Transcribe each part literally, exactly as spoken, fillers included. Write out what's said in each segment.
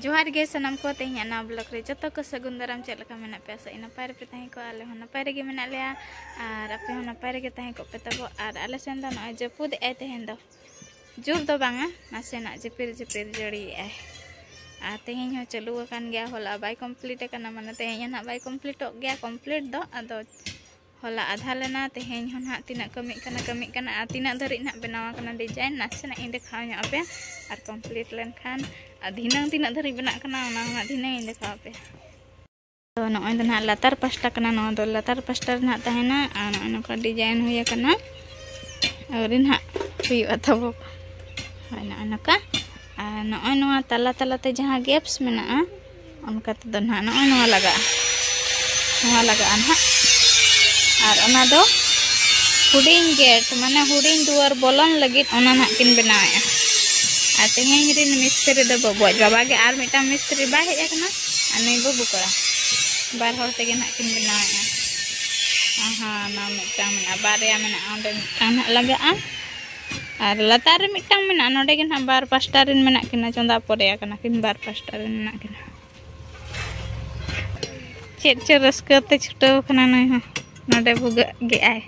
ᱡᱚᱦᱟᱨ ᱜᱮ ᱥᱟᱱᱟᱢ ᱠᱚ, ᱛᱮᱦᱮᱧᱟᱜ ᱱᱟᱣᱟ ᱵᱞᱚᱜ ᱨᱮ ᱡᱚᱛᱚ ᱠᱚ ᱥᱟᱹᱜᱩᱱ ᱫᱟᱨᱟᱢ᱾ ᱪᱮᱫ ᱞᱮᱠᱟ ᱢᱮᱱᱟᱜ ᱯᱮᱭᱟ? ᱟᱥᱟᱭᱟᱹᱧ ᱱᱟᱯᱟᱭ ᱨᱮᱯᱮ ᱛᱟᱦᱮᱸ ᱠᱚᱜᱼᱟ᱾ ᱟᱞᱮ ᱦᱚᱸ ᱱᱟᱯᱟᱭ ᱨᱮᱜᱮ ᱢᱮᱱᱟᱜ ᱞᱮᱭᱟ ᱟᱨ ᱟᱯᱮ ᱦᱚᱸ ᱱᱟᱯᱟᱭ ᱨᱮᱜᱮ ᱛᱟᱦᱮᱸ ᱠᱚᱜ ᱯᱮ ᱛᱟᱵᱚ᱾ ᱟᱨ ᱟᱞᱮ ᱥᱮᱱ ᱫᱚ ᱱᱚᱜᱼᱚᱭ ᱡᱟᱹᱯᱩᱫ ᱮᱜᱼᱟᱭ ᱛᱮᱦᱮᱧ ᱫᱚ, ᱡᱳᱨ ᱫᱚ ᱵᱟᱝᱟ, ᱱᱟᱥᱮᱱᱟᱜ ᱡᱷᱤᱯᱤᱨ ᱡᱷᱤᱯᱤᱨ ᱡᱟᱹᱲᱤᱭᱮᱜᱼᱟᱭ᱾ ᱟᱨ ᱛᱮᱦᱮᱧ ᱦᱚᱸ ᱪᱟᱹᱞᱩ ᱟᱠᱟᱱ ᱜᱮᱭᱟ, ᱦᱚᱞᱟ ᱵᱟᱭ ᱠᱚᱢᱯᱞᱤᱴ ᱟᱠᱟᱱᱟ, ᱢᱟᱱᱮ ᱛᱮᱦᱮᱧ ᱦᱚᱸ ᱱᱟᱦᱟᱜ ᱵᱟᱭ ᱠᱚᱢᱯᱞᱤᱴᱚᱜ ᱜᱮᱭᱟ ᱠᱚᱢᱯᱞᱤᱴ ᱫᱚ᱾ ᱟᱫᱚ ᱦᱚᱞᱟ ᱟᱫᱷᱟ ᱞᱮᱱᱟ, ᱛᱮᱦᱮᱧ ᱦᱚᱸ ᱱᱟᱦᱟᱜ ᱛᱤᱱᱟᱹᱜ ᱠᱟᱹᱢᱤᱜ ᱠᱟᱱᱟ ᱠᱟᱹᱢᱤᱜ ᱠᱟᱱᱟ᱾ ᱟᱨ ᱛᱤᱱᱟᱹᱜ ᱫᱷᱟᱹᱨᱤᱡ ᱱᱟᱦᱟᱜ ᱵᱮᱱᱟᱣ ᱟᱠᱟᱱᱟ ᱰᱤᱡᱟᱭᱤᱱ, ᱱᱟᱥᱮᱱᱟᱜ ᱤᱧ ᱫᱮᱠᱷᱟᱣ ᱧᱚᱜ ᱟᱯᱮᱭᱟ᱾ ᱟᱨ ᱠᱚᱢᱯᱞᱤᱴ ᱞᱮᱱᱠᱷᱟᱱ, ᱟᱨ ᱫᱷᱤᱱᱟᱹᱝ ᱛᱤᱱᱟᱹᱜ ᱫᱷᱟᱹᱨᱤᱡ ᱵᱮᱱᱟᱜ ᱠᱟᱱᱟ ᱚᱱᱟ ᱦᱚᱸ ᱱᱟᱦᱟᱜ ᱫᱷᱤᱱᱟᱹᱝ ᱤᱧ ᱫᱮᱠᱷᱟᱣ ᱟᱯᱮᱭᱟ᱾ ᱛᱚ ᱱᱚᱜᱼᱚᱭ ᱫᱚ ᱱᱟᱦᱟᱜ ᱞᱟᱛᱟᱨ ᱯᱟᱥᱴᱟ ᱠᱟᱱᱟ, ᱱᱚᱣᱟ ᱫᱚ ᱞᱟᱛᱟᱨ ᱯᱟᱥᱴᱟ ᱨᱮ ᱱᱟᱦᱟᱜ ᱛᱟᱦᱮᱱᱟ᱾ ᱟᱨ ᱱᱚᱜᱼᱚᱭ ᱱᱚᱝᱠᱟ ᱰᱤᱡᱟᱭᱤᱱ ᱦᱩᱭ ᱟᱠᱟᱱᱟ, ᱟᱹᱣᱨᱤ ᱱᱟᱦᱟᱜ ᱦᱩᱭᱩᱜᱼᱟ ᱛᱟᱵᱚ᱾ ᱦᱳᱭ, ᱱᱚᱜᱼᱚᱭ ᱱᱚᱝᱠᱟ᱾ ᱟᱨ ᱱᱚᱜᱼᱚᱭ ᱱᱚᱣᱟ ᱛᱟᱞᱟ ᱛᱟᱞᱟᱛᱮ ᱡᱟᱦᱟᱸ ᱜᱮᱯᱥ ᱢᱮᱱᱟᱜᱼᱟ, ᱚᱱᱠᱟ ᱛᱮᱫᱚ ᱱᱟᱦᱟᱜ ᱱᱚᱜᱼᱚᱭ ᱱᱚᱣᱟ ᱞᱟᱜᱟᱜᱼᱟ, ᱱᱚᱣᱟ ᱞᱟᱜᱟᱜᱼᱟ ᱱᱟᱦᱟᱜ᱾ ᱟᱨ ᱚᱱᱟ ᱫᱚ ᱦᱩᱰᱤᱧ ᱜᱮᱴ, ᱢᱟᱱᱮ ᱦᱩᱰᱤᱧ ᱫᱩᱣᱟᱹᱨ ᱵᱚᱞᱚᱱ ᱞᱟᱹᱜᱤᱫ ᱚᱱᱟ ᱱᱟᱦᱟᱜ ᱠᱤᱱ ᱵᱮᱱᱟᱣᱮᱫᱼᱟ᱾ ᱟᱨ ᱛᱮᱦᱮᱧ ᱨᱤᱱ ᱢᱤᱥᱛᱨᱤ ᱫᱚ ᱵᱟᱹᱵᱩ ᱟᱡ ᱵᱟᱵᱟ ᱜᱮ, ᱟᱨ ᱢᱤᱫᱴᱟᱝ ᱢᱤᱥᱛᱨᱤ ᱵᱟᱭ ᱦᱮᱡ ᱟᱠᱟᱱᱟ, ᱟᱨ ᱱᱩᱭ ᱵᱟᱹᱵᱩ ᱠᱚᱲᱟ, ᱵᱟᱨ ᱦᱚᱲ ᱛᱮᱜᱮ ᱱᱟᱦᱟᱜ ᱠᱤᱱ ᱵᱮᱱᱟᱣᱮᱫᱼᱟ᱾ ᱟᱦᱟ, ᱚᱱᱟ ᱢᱤᱫᱴᱟᱝ ᱢᱮᱱᱟᱜᱼᱟ, ᱵᱟᱨᱭᱟ ᱢᱮᱱᱟᱜᱼᱟ, ᱚᱸᱰᱮ ᱢᱤᱫᱴᱟᱝ ᱱᱟᱦᱟᱜ ᱞᱟᱜᱟᱜᱼᱟ᱾ ᱟᱨ ᱞᱟᱛᱟᱨ ᱨᱮ ᱢᱤᱫᱴᱟᱝ ᱢᱮᱱᱟᱜᱼᱟ, ᱱᱚᱰᱮ ᱜᱮ ᱱᱟᱦᱟᱜ ᱵᱟᱨ ᱯᱟᱥᱴᱟ ᱨᱮᱱ ᱢᱮᱱᱟᱜ ᱠᱤᱱᱟ, ᱪᱚᱸᱫᱟ ᱯᱚᱨᱮ ᱟᱠᱟᱱᱟ ᱠᱤᱱ, ᱵᱟᱨ ᱯᱟᱥᱴᱟ ᱨᱮᱱ ᱢᱮᱱᱟᱜ ᱠᱤᱱᱟ᱾ ᱪᱮᱫ ᱪᱚ ᱨᱟᱹᱥᱠᱟᱹ ᱛᱮ ᱪᱷᱩᱴᱟᱹᱣ ᱠᱟᱱᱟ ᱱᱩᱭ ᱦᱚᱸ, ᱱᱚᱰᱮ ᱵᱷᱩᱜᱟᱹᱜ ᱜᱮᱜᱼᱟᱭ,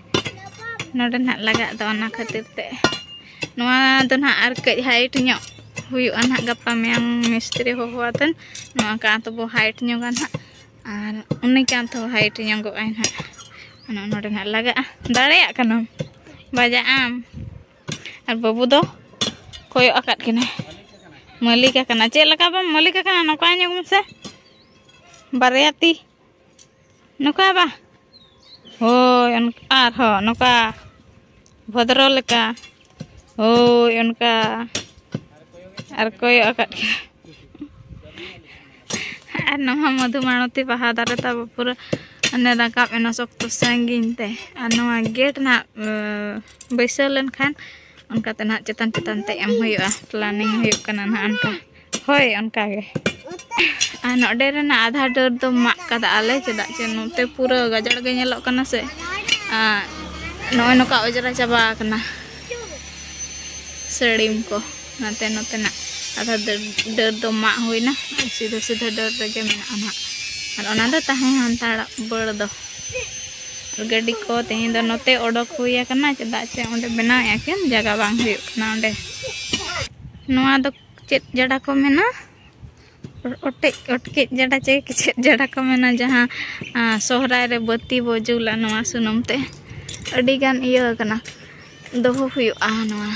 ᱱᱚᱰᱮ ᱱᱟᱦᱟᱜ ᱞᱟᱜᱟᱜ ᱫᱚ, ᱚᱱᱟ ᱠᱷᱟᱹᱛᱤᱨ ᱛᱮ᱾ ᱱᱚᱣᱟ ᱫᱚ ᱱᱟᱦᱟᱜ ᱟᱨ ᱠᱟᱹᱡ ᱦᱟᱭᱤᱴ ᱧᱚᱜ ᱦᱩᱭᱩᱜᱼᱟ ᱱᱟᱦᱟᱜ, ᱜᱟᱯᱟ ᱢᱮᱭᱟᱝ ᱢᱤᱥᱛᱨᱤ ᱦᱚᱦᱚ ᱟᱛᱮᱱ ᱱᱚᱣᱟ ᱠᱟᱸᱛ ᱵᱚ ᱦᱟᱭᱤᱴ ᱧᱚᱜᱟ ᱱᱟᱦᱟᱜ, ᱟᱨ ᱩᱱᱤ ᱠᱟᱸᱛ ᱦᱚᱸ ᱦᱟᱭᱤᱴ ᱧᱚᱜᱚᱜᱼᱟᱭ ᱱᱟᱦᱟᱜ᱾ ᱚᱱᱟ ᱱᱚᱰᱮ ᱱᱟᱦᱟᱜ ᱞᱟᱜᱟᱜᱼᱟ, ᱫᱟᱲᱮᱭᱟᱜ ᱠᱟᱱᱟᱢ, ᱵᱟᱡᱟᱜ ᱟᱢ᱾ ᱟᱨ ᱵᱟᱹᱵᱩ ᱫᱚ ᱠᱚᱭᱚᱜ ᱟᱠᱟᱫ ᱠᱤᱱᱟᱹ, ᱢᱟᱹᱞᱤᱠ ᱟᱠᱟᱱᱟ᱾ ᱪᱮᱫ ᱞᱮᱠᱟ ᱵᱟᱢ ᱢᱟᱹᱞᱤᱠ ᱟᱠᱟᱱᱟ, ᱱᱚᱝᱠᱟ ᱧᱚᱜ ᱢᱮᱥᱮ, ᱵᱟᱨᱭᱟ ᱛᱤ ᱱᱚᱝᱠᱟ ᱵᱟ, ᱦᱳᱭ ᱚᱱᱠᱟ, ᱟᱨᱦᱚᱸ ᱱᱚᱝᱠᱟ ᱵᱷᱚᱫᱨᱚ ᱞᱮᱠᱟ, ᱦᱳᱭ ᱚᱱᱠᱟ, ᱟᱨ ᱠᱚᱭᱚᱜ ᱟᱠᱟᱫ ᱠᱤᱱᱟᱹ᱾ ᱟᱨ ᱱᱚᱣᱟ ᱢᱚᱫᱷᱩ ᱢᱟᱞᱚᱛᱤ ᱵᱟᱦᱟ ᱫᱟᱨᱮ ᱛᱟᱵᱚ ᱯᱩᱨᱟᱹ ᱚᱱᱮ ᱨᱟᱠᱟᱵ ᱮᱱᱟ ᱥᱚᱠᱛᱚ ᱥᱟᱺᱜᱤᱧ ᱛᱮ᱾ ᱟᱨ ᱱᱚᱣᱟ ᱜᱮᱴ ᱱᱟᱜ, ᱮ, ᱵᱟᱹᱭᱥᱟᱹᱣ ᱞᱮᱱᱠᱷᱟᱱ ᱚᱱᱠᱟᱛᱮ ᱱᱟᱜ ᱪᱮᱛᱟᱱ ᱪᱮᱛᱟᱱ ᱛᱮ ᱮᱢ ᱦᱩᱭᱩᱜᱼᱟ, ᱯᱞᱟᱱᱤᱝ ᱦᱩᱭᱩᱜ ᱠᱟᱱᱟ ᱱᱟᱜ ᱚᱱᱠᱟ᱾ ᱦᱳᱭ, ᱚᱱᱠᱟ ᱜᱮ᱾ ᱟᱨ ᱱᱚᱰᱮ ᱨᱮᱱᱟᱜ ᱟᱫᱷᱟ ᱰᱟᱹᱨ ᱫᱚ ᱢᱟᱜ ᱠᱟᱫᱟ ᱞᱮ, ᱪᱮᱫᱟᱜ ᱪᱮ ᱱᱚᱛᱮ ᱯᱩᱨᱟᱹ ᱜᱟᱡᱟᱲ ᱜᱮ ᱧᱮᱞᱚᱜ ᱠᱟᱱᱟ ᱥᱮ᱾ ᱟᱨ ᱱᱚᱜᱼᱚᱭ ᱱᱚᱝᱠᱟ ᱚᱡᱽᱨᱟ ᱪᱟᱵᱟ ᱟᱠᱟᱱᱟ ᱥᱟᱹᱲᱤᱢ ᱠᱚ, ᱱᱚᱛᱮ ᱱᱚᱛᱮᱱᱟᱜ᱾ ᱟᱫᱷᱟ ᱰᱟᱹᱨ, ᱰᱟᱹᱨ ᱫᱚ ᱢᱟᱜ ᱦᱩᱭᱱᱟ, ᱟᱨ ᱥᱤᱫᱷᱟᱹ ᱥᱤᱫᱷᱟᱹ ᱰᱟᱹᱨ ᱨᱮᱜᱮ ᱢᱮᱱᱟᱜᱼᱟ ᱱᱟᱦᱟᱜ᱾ ᱟᱨ ᱚᱱᱟ ᱫᱚ ᱛᱟᱦᱮᱸ ᱦᱟᱱᱛᱟᱲᱟᱜ ᱵᱟᱹᱲ ᱫᱚ᱾ ᱟᱨ ᱜᱟᱹᱰᱤ ᱠᱚ ᱛᱮᱦᱮᱧ ᱫᱚ ᱱᱚᱛᱮ ᱚᱰᱚᱠ ᱦᱩᱭ ᱟᱠᱟᱱᱟ, ᱪᱮᱫᱟᱜ ᱥᱮ ᱚᱸᱰᱮ ᱵᱮᱱᱟᱣᱮᱫᱼᱟ ᱠᱤᱱ, ᱡᱟᱭᱜᱟ ᱵᱟᱝ ᱦᱩᱭᱩᱜ ᱠᱟᱱᱟ ᱚᱸᱰᱮ᱾ ᱱᱚᱣᱟ ᱫᱚ ᱪᱮᱫ ᱡᱟᱰᱟ ᱠᱚ ᱢᱮᱱᱟ? ᱚᱴᱮᱡ, ᱚᱴᱠᱮᱡ ᱡᱟᱰᱟ ᱪᱮ ᱪᱮᱫ ᱡᱟᱰᱟ ᱠᱚ ᱢᱮᱱᱟ, ᱡᱟᱦᱟᱸ, ᱟ, ᱥᱚᱦᱨᱟᱭ ᱨᱮ ᱵᱟᱹᱛᱤ ᱵᱚ ᱡᱩᱞᱟ ᱱᱚᱣᱟ ᱥᱩᱱᱩᱢ ᱛᱮ᱾ ᱟᱹᱰᱤ ᱜᱟᱱ ᱤᱭᱟᱹ ᱟᱠᱟᱱᱟ, ᱫᱚᱦᱚ ᱦᱩᱭᱩᱜᱼᱟ, ᱱᱚᱣᱟ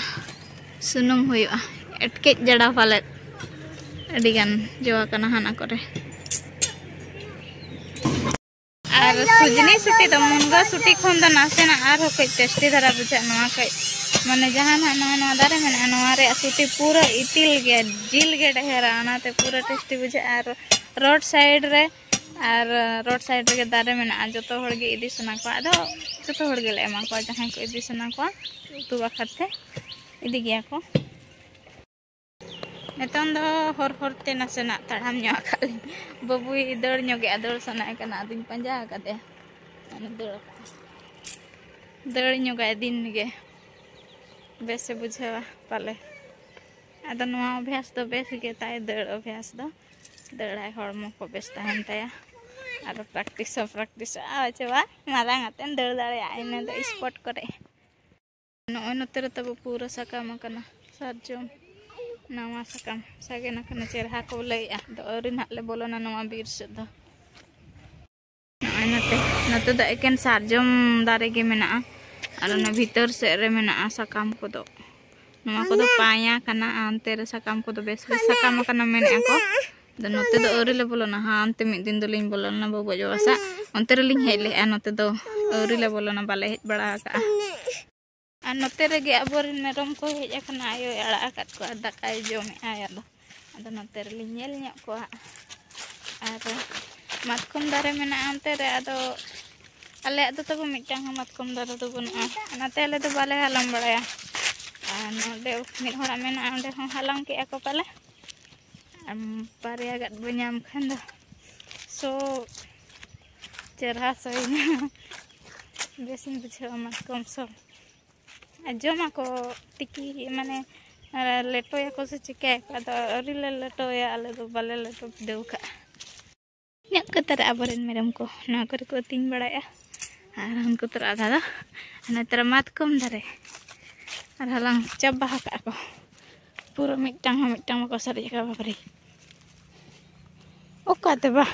ᱥᱩᱱᱩᱢ ᱦᱩᱭᱩᱜᱼᱟ᱾ ᱮᱴᱠᱮᱡ ᱡᱟᱰᱟ ᱯᱟᱞᱮᱫ ᱟᱹᱰᱤ ᱜᱟᱱ ᱡᱚ ᱟᱠᱟᱱᱟ ᱦᱟᱱᱟ ᱠᱚᱨᱮ᱾ ᱟᱨ ᱥᱩᱡᱽᱱᱤ ᱥᱩᱴᱤ ᱫᱚ ᱢᱩᱱᱜᱟᱹ ᱥᱩᱴᱤ ᱠᱷᱚᱱ ᱫᱚ ᱱᱟᱥᱮᱱᱟᱜ ᱟᱨᱦᱚᱸ ᱠᱟᱹᱡ ᱴᱮᱥᱴᱤ ᱫᱷᱟᱨᱟ ᱵᱩᱡᱷᱟᱹᱜᱼᱟ᱾ ᱱᱚᱣᱟ ᱠᱟᱹᱡ, ᱢᱟᱱᱮ, ᱡᱟᱦᱟᱸ ᱱᱟᱦᱟᱜ ᱱᱚᱣᱟ, ᱱᱚᱣᱟ ᱫᱟᱨᱮ ᱢᱮᱱᱟᱜᱼᱟ, ᱱᱚᱣᱟ ᱨᱮᱭᱟᱜ ᱥᱩᱴᱤ ᱯᱩᱨᱟᱹ ᱤᱛᱤᱞ ᱜᱮ, ᱡᱤᱞ ᱜᱮ ᱰᱷᱮᱨᱟ, ᱚᱱᱟᱛᱮ ᱯᱩᱨᱟᱹ ᱴᱮᱥᱴᱤ ᱵᱩᱡᱷᱟᱹᱜᱼᱟ᱾ ᱟᱨ ᱨᱳᱰ ᱥᱟᱭᱤᱰ ᱨᱮ, ᱟᱨ ᱨᱳᱰ ᱥᱟᱭᱤᱰ ᱨᱮᱜᱮ ᱫᱟᱨᱮ ᱢᱮᱱᱟᱜᱼᱟ, ᱡᱚᱛᱚ ᱦᱚᱲ ᱜᱮ ᱤᱫᱤ ᱥᱟᱱᱟ ᱠᱚᱣᱟ᱾ ᱟᱫᱚ ᱡᱚᱛᱚ ᱦᱚᱲ ᱜᱮᱞᱮ ᱮᱢᱟ ᱠᱚᱣᱟ, ᱡᱟᱦᱟᱸᱭ ᱠᱚ ᱤᱫᱤ ᱥᱟᱱᱟ ᱠᱚᱣᱟ ᱩᱛᱩ ᱵᱟᱠᱷᱨᱟ ᱛᱮ ᱤᱫᱤ ᱜᱮᱭᱟ ᱠᱚ᱾ ᱱᱤᱛᱚᱝ ᱫᱚ ᱦᱚᱨ ᱦᱚᱨ ᱛᱮ ᱱᱟᱥᱮᱱᱟᱜ ᱛᱟᱲᱟᱢ ᱧᱚᱜ ᱟᱠᱟᱫ ᱞᱤᱧ᱾ ᱵᱟᱹᱵᱩᱭ ᱫᱟᱹᱲ ᱧᱚᱜᱮᱜᱼᱟ, ᱫᱟᱹᱲ ᱥᱟᱱᱟᱭᱮ ᱠᱟᱱᱟ, ᱟᱫᱚᱧ ᱯᱟᱸᱡᱟ ᱟᱠᱟᱫᱮᱭᱟ᱾ ᱚᱱᱮ ᱫᱟᱹᱲ ᱟᱠᱟᱫ᱾ ᱫᱟᱹᱲ ᱧᱚᱜᱟᱭ ᱫᱤᱱ ᱜᱮ, ᱵᱮᱥᱮ ᱵᱩᱡᱷᱟᱹᱣᱟ ᱯᱟᱞᱮ᱾ ᱟᱫᱚ ᱱᱚᱣᱟ ᱚᱵᱷᱭᱟᱥ ᱫᱚ ᱵᱮᱥ ᱜᱮ ᱛᱟᱭ, ᱫᱟᱹᱲ ᱚᱵᱷᱭᱟᱥ ᱫᱚ᱾ ᱫᱟᱹᱲᱟᱭ, ᱦᱚᱲᱢᱚ ᱠᱚ ᱵᱮᱥ ᱛᱟᱦᱮᱱ ᱛᱟᱭᱟ᱾ ᱟᱨ ᱯᱨᱮᱠᱴᱤᱥ ᱦᱚᱸ ᱯᱨᱮᱠᱴᱤᱥᱚᱜᱼᱟ, ᱪᱮ ᱵᱟᱝ? ᱢᱟᱨᱟᱝ ᱟᱛᱮᱢ ᱫᱟᱹᱲ ᱫᱟᱲᱮᱭᱟᱜᱼᱟ, ᱤᱱᱟᱹ ᱫᱚ ᱥᱯᱳᱨᱴ ᱠᱚᱨᱮ᱾ ᱱᱚᱜᱼᱚᱭ ᱱᱚᱛᱮ ᱨᱮ ᱛᱟᱵᱚ ᱯᱩᱨᱟᱹ ᱥᱟᱠᱟᱢ ᱟᱠᱟᱱᱟ, ᱥᱟᱨᱡᱚᱢ ᱱᱟᱣᱟ ᱥᱟᱠᱟᱢ ᱥᱟᱜᱮᱱ ᱟᱠᱟᱱᱟ, ᱪᱮᱨᱦᱟ ᱠᱚ ᱞᱟᱹᱭᱮᱜᱼᱟ᱾ ᱟᱫᱚ ᱟᱹᱣᱨᱤ ᱱᱟᱦᱟᱜ ᱞᱮ ᱵᱚᱞᱚᱱᱟ ᱱᱚᱣᱟ ᱵᱤᱨ ᱥᱮᱫ ᱫᱚ᱾ ᱱᱚᱜᱼᱚᱭ ᱱᱚᱛᱮ, ᱱᱚᱛᱮ ᱫᱚ ᱮᱠᱮᱱ ᱥᱟᱨᱡᱚᱢ ᱫᱟᱨᱮ ᱜᱮ ᱢᱮᱱᱟᱜᱼᱟ, ᱟᱨ ᱚᱱᱟ ᱵᱷᱤᱛᱟᱹᱨ ᱥᱮᱫ ᱨᱮ ᱢᱮᱱᱟᱜᱼᱟ ᱥᱟᱠᱟᱢ ᱠᱚᱫᱚ᱾ ᱱᱚᱣᱟ ᱠᱚᱫᱚ ᱯᱟᱭᱟ ᱠᱟᱱᱟ, ᱟᱨ ᱚᱱᱛᱮ ᱨᱮ ᱥᱟᱠᱟᱢ ᱠᱚᱫᱚ ᱵᱮᱥ ᱵᱮᱥ ᱥᱟᱠᱟᱢ ᱟᱠᱟᱱᱟ ᱢᱮᱱᱮᱜᱼᱟ ᱠᱚ᱾ ᱟᱫᱚ ᱱᱚᱛᱮ ᱫᱚ ᱟᱹᱣᱨᱤ ᱞᱮ ᱵᱚᱞᱚᱱᱟ, ᱦᱟᱱᱛᱮ ᱢᱤᱫ ᱫᱤᱱ ᱫᱚᱞᱤᱧ ᱵᱚᱞᱚ ᱞᱮᱱᱟ ᱵᱟᱹᱵᱩ ᱟᱡ ᱵᱟᱵᱟ ᱥᱟᱶ, ᱚᱱᱛᱮ ᱨᱮᱞᱤᱧ ᱦᱮᱡ ᱞᱮᱜᱼᱟ, ᱱᱚᱛᱮ ᱫᱚ ᱟᱹᱣᱨᱤ ᱞᱮ ᱵᱚᱞᱚᱱᱟ, ᱵᱟᱞᱮ ᱦᱮᱡ ᱵᱟᱲᱟ ᱟᱠᱟᱜᱼᱟ᱾ ᱟᱨ ᱱᱚᱛᱮ ᱨᱮᱜᱮ ᱟᱵᱚᱨᱮᱱ ᱢᱮᱨᱚᱢ ᱠᱚ ᱦᱮᱡ ᱟᱠᱟᱱᱟ, ᱟᱭᱳᱭ ᱟᱲᱟᱜ ᱟᱠᱟᱫ ᱠᱚᱣᱟ, ᱫᱟᱠᱟᱭ ᱡᱚᱢᱮᱜᱼᱟᱭ᱾ ᱟᱫᱚ, ᱟᱫᱚ ᱱᱚᱛᱮ ᱨᱮᱞᱤᱧ ᱧᱮᱞ ᱧᱚᱜ ᱠᱚᱣᱟ᱾ ᱟᱨ ᱢᱟᱛᱠᱚᱢ ᱫᱟᱨᱮ ᱢᱮᱱᱟᱜᱼᱟ ᱚᱱᱛᱮ ᱨᱮ, ᱟᱫᱚ ᱟᱞᱮᱭᱟᱜ ᱫᱚ ᱛᱟᱵᱚ ᱢᱤᱫᱴᱟᱝ ᱦᱚᱸ ᱢᱟᱛᱠᱚᱢ ᱫᱟᱨᱮ ᱫᱚ ᱵᱟᱹᱱᱩᱜᱼᱟ, ᱚᱱᱟᱛᱮ ᱟᱞᱮ ᱫᱚ ᱵᱟᱞᱮ ᱦᱟᱞᱟᱝ ᱵᱟᱲᱟᱭᱟ᱾ ᱟᱨ ᱱᱚᱰᱮ ᱢᱤᱫ ᱦᱚᱲᱟᱜ ᱢᱮᱱᱟᱜᱼᱟ, ᱚᱸᱰᱮ ᱦᱚᱸ ᱦᱟᱞᱟᱝ ᱠᱮᱜᱼᱟ ᱠᱚ ᱯᱟᱞᱮ᱾ ᱟᱢ ᱵᱟᱨᱭᱟ ᱜᱟᱱ ᱵᱚ ᱧᱟᱢ ᱠᱷᱟᱱ ᱫᱚ ᱥᱚ ᱪᱮᱨᱦᱟ ᱥᱚᱭᱮᱱᱟ᱾ ᱵᱮᱥᱤᱧ ᱵᱩᱡᱷᱟᱹᱣᱟ ᱢᱟᱛᱠᱚᱢ ᱥᱚ᱾ ᱟᱨ ᱡᱚᱢᱟᱠᱚ ᱛᱤᱠᱤ, ᱢᱟᱱᱮ ᱟᱨ ᱞᱮᱴᱚᱭᱟᱠᱚ ᱥᱮ ᱪᱤᱠᱟᱹᱭᱟᱠᱚ? ᱟᱫᱚ ᱟᱹᱣᱨᱤ ᱞᱮ ᱞᱮᱴᱚᱭᱟ, ᱟᱞᱮ ᱫᱚ ᱵᱟᱞᱮ ᱞᱮᱴᱚ ᱵᱤᱰᱟᱹᱣ ᱠᱟᱜᱼᱟ᱾ ᱧᱚᱜ ᱠᱟᱛᱮ ᱨᱮ ᱟᱵᱚᱨᱮᱱ ᱢᱮᱨᱚᱢ ᱠᱚ ᱱᱚᱣᱟ ᱠᱚᱨᱮ ᱠᱚ ᱟᱹᱛᱤᱧ ᱵᱟᱲᱟᱭᱮᱜᱼᱟ᱾ ᱟᱨ ᱦᱟᱱᱠᱩ ᱛᱚᱨᱟ ᱟᱫᱷᱟ ᱫᱚ ᱱᱚᱛᱮ ᱨᱮ ᱢᱟᱛᱠᱚᱢ ᱫᱟᱨᱮ᱾ ᱟᱨ ᱦᱟᱞᱟᱝ ᱪᱟᱵᱟ ᱟᱠᱟᱫᱼᱟ ᱠᱚ᱾ ᱯᱩᱨᱟᱹ ᱢᱤᱫᱴᱟᱝ ᱦᱚᱸ ᱢᱤᱫᱴᱟᱝ ᱵᱟᱠᱚ ᱥᱟᱨᱮᱡ ᱟᱠᱟᱫᱼᱟ, ᱵᱟᱵᱟᱨᱮ᱾ ᱚᱠᱟ ᱛᱮ ᱵᱟ?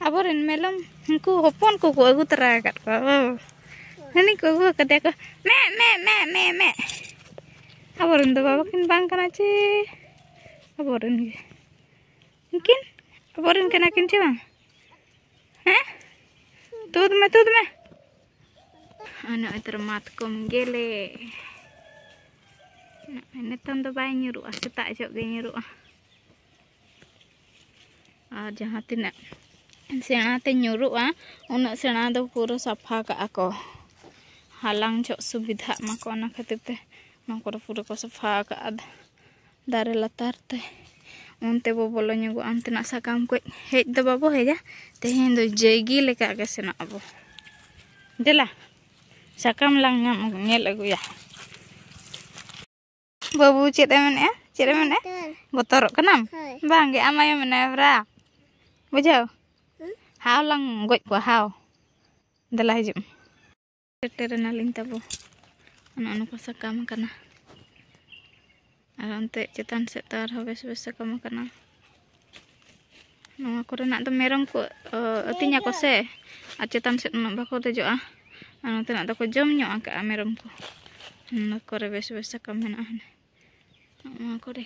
ᱟᱵᱚᱨᱮᱱ ᱢᱮᱨᱚᱢ ᱩᱱᱠᱩ ᱦᱚᱯᱚᱱ ᱠᱚᱠᱚ ᱟᱹᱜᱩ ᱛᱚᱨᱟ ᱟᱠᱟᱫ ᱠᱚᱣᱟ᱾ ᱚ, ᱦᱟᱹᱱᱤ ᱠᱚ ᱟᱹᱜᱩ ᱟᱠᱟᱫᱮᱭᱟ ᱠᱚ᱾ ᱢᱮ, ᱢᱮ, ᱢᱮ, ᱢᱮ, ᱢᱮ᱾ ᱟᱵᱚᱨᱮᱱ ᱫᱚ ᱵᱟᱵᱟ ᱠᱤᱱ ᱵᱟᱝ ᱠᱟᱱᱟ ᱪᱮ? ᱟᱵᱚᱨᱮᱱ ᱜᱮ᱾ ᱩᱱᱠᱤᱱ ᱟᱵᱚᱨᱮᱱ ᱠᱟᱱᱟ ᱠᱤᱱ ᱪᱮ ᱵᱟᱝ? ᱦᱮᱸ? ᱛᱩᱫ ᱢᱮ, ᱛᱩᱫ ᱢᱮ᱾ ᱟᱨ ᱱᱚᱜᱼᱚᱭ ᱛᱚᱨᱟ ᱢᱟᱛᱠᱚᱢ ᱜᱮᱞᱮ᱾ ᱱᱚᱜᱼᱚᱭ ᱱᱤᱛᱚᱝ ᱫᱚ ᱵᱟᱭ ᱧᱩᱨᱩᱜᱼᱟ, ᱥᱮᱛᱟᱜ ᱡᱚᱦᱚᱜ ᱜᱮ ᱧᱩᱨᱩᱜᱼᱟ᱾ ᱟᱨ ᱡᱟᱦᱟᱸ ᱛᱤᱱᱟᱹᱜ ᱥᱮᱬᱟ ᱛᱮ ᱧᱩᱨᱩᱜᱼᱟ, ᱩᱱᱟᱹᱜ ᱥᱮᱬᱟ ᱫᱚ ᱯᱩᱨᱟᱹ ᱥᱟᱯᱷᱟ ᱠᱟᱜᱼᱟ ᱠᱚ, ᱦᱟᱞᱟᱝ ᱡᱚᱦᱚᱜ ᱥᱩᱵᱤᱫᱷᱟᱜ ᱢᱟᱠᱚ, ᱚᱱᱟ ᱠᱷᱟᱹᱛᱤᱨ ᱛᱮ ᱱᱚᱣᱟ ᱠᱚᱨᱮ ᱯᱩᱨᱟᱹ ᱠᱚ ᱥᱟᱯᱷᱟ ᱠᱟᱜᱼᱟ᱾ ᱫᱟᱨᱮ ᱞᱟᱛᱟᱨ ᱛᱮ ᱚᱱᱛᱮ ᱵᱚ ᱵᱚᱞᱚ ᱧᱚᱜᱚᱜᱼᱟ, ᱚᱱᱛᱮᱱᱟᱜ ᱥᱟᱠᱟᱢ ᱠᱚ ᱦᱮᱡ ᱫᱚ ᱵᱟᱵᱚ ᱦᱮᱡᱟ᱾ ᱛᱮᱦᱮᱧ ᱫᱚ ᱡᱮᱜᱤ ᱞᱮᱠᱟ ᱜᱮ ᱥᱮᱱᱚᱜ ᱟᱵᱚ᱾ ᱫᱮᱞᱟ, ᱥᱟᱠᱟᱢ ᱞᱟᱝ ᱧᱟᱢ ᱟᱹᱜᱩ-, ᱧᱮᱞ ᱟᱹᱜᱩᱭᱟ᱾ ᱵᱟᱹᱵᱩ, ᱪᱮᱫ ᱮ ᱢᱮᱱᱮᱫᱼᱟ? ᱪᱮᱫ ᱮ ᱢᱮᱱᱮᱫᱼᱟ? ᱵᱚᱛᱚᱨ᱾ ᱵᱚᱛᱚᱨᱚᱜ ᱠᱟᱱᱟᱢ? ᱦᱳᱭ᱾ ᱵᱟᱝ ᱜᱮ, ᱟᱢ ᱟᱭᱳ ᱢᱮᱱᱟᱭᱟ ᱵᱨᱟ᱾ ᱵᱩᱡᱷᱟᱹᱣ? ᱦᱩᱸ? ᱦᱟᱣ ᱞᱟᱝ ᱜᱚᱡ ᱠᱚᱣᱟ, ᱦᱟᱣ᱾ ᱫᱮᱞᱟ ᱦᱤᱡᱩᱜ ᱢᱮ᱾ ᱥᱮᱴᱮᱨ ᱮᱱᱟᱞᱤᱧ ᱛᱟᱵᱚ᱾ ᱱᱚᱜᱼᱚ ᱱᱚᱝᱠᱟ ᱥᱟᱠᱟᱢ ᱠᱟᱱᱟ᱾ ᱟᱨ ᱚᱱᱛᱮ ᱪᱮᱛᱟᱱ ᱥᱮᱫ ᱫᱚ ᱟᱨᱦᱚᱸ ᱵᱮᱥ ᱵᱮᱥ ᱥᱟᱠᱟᱢ ᱠᱟᱱᱟ᱾ ᱱᱚᱣᱟ ᱠᱚᱨᱮᱱᱟᱜ ᱫᱚ ᱢᱮᱨᱚᱢ ᱠᱚ, ᱚ, ᱟᱹᱛᱤᱧᱟᱠᱚ ᱥᱮ, ᱟᱨ ᱪᱮᱛᱟᱱ ᱥᱮᱫ ᱩᱱᱟᱹᱜ ᱵᱟᱠᱚ ᱫᱮᱡᱚᱜᱼᱟ᱾ ᱟᱨ ᱱᱚᱛᱮᱱᱟᱜ ᱫᱚᱠᱚ ᱡᱚᱢ ᱧᱚᱜ ᱟᱠᱟᱜᱼᱟ ᱢᱮᱨᱚᱢ ᱠᱚ᱾ ᱱᱚᱣᱟ ᱠᱚᱨᱮ ᱵᱮᱥ ᱵᱮᱥ ᱥᱟᱠᱟᱢ ᱢᱮᱱᱟᱜᱼᱟ᱾ ᱱᱚᱣᱟ ᱠᱚᱨᱮ